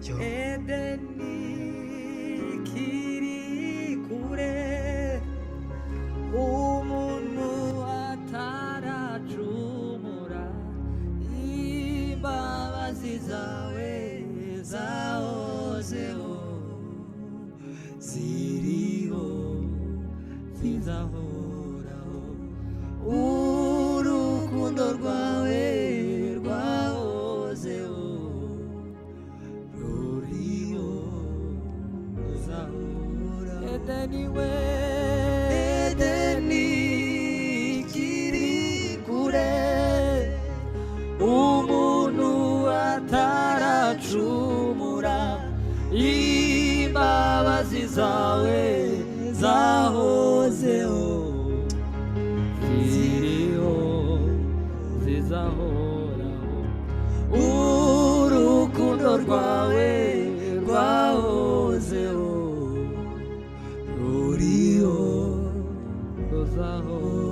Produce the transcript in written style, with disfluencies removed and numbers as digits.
Yo. Edeni kiri kure, umuntu ataracumura, imbabazi zawe zahozeho, ziriho, zizahoraho. Urukundo rwawe rwahozeho, ruriho, ruzahora. Edeni we, Edeni kiri kure, umuntu ataracumura, imbabazi zawe zahozeho, ziriho, zizahoraho. Urukundo rwawe rwahozeho, ruriho, ruzahoraho.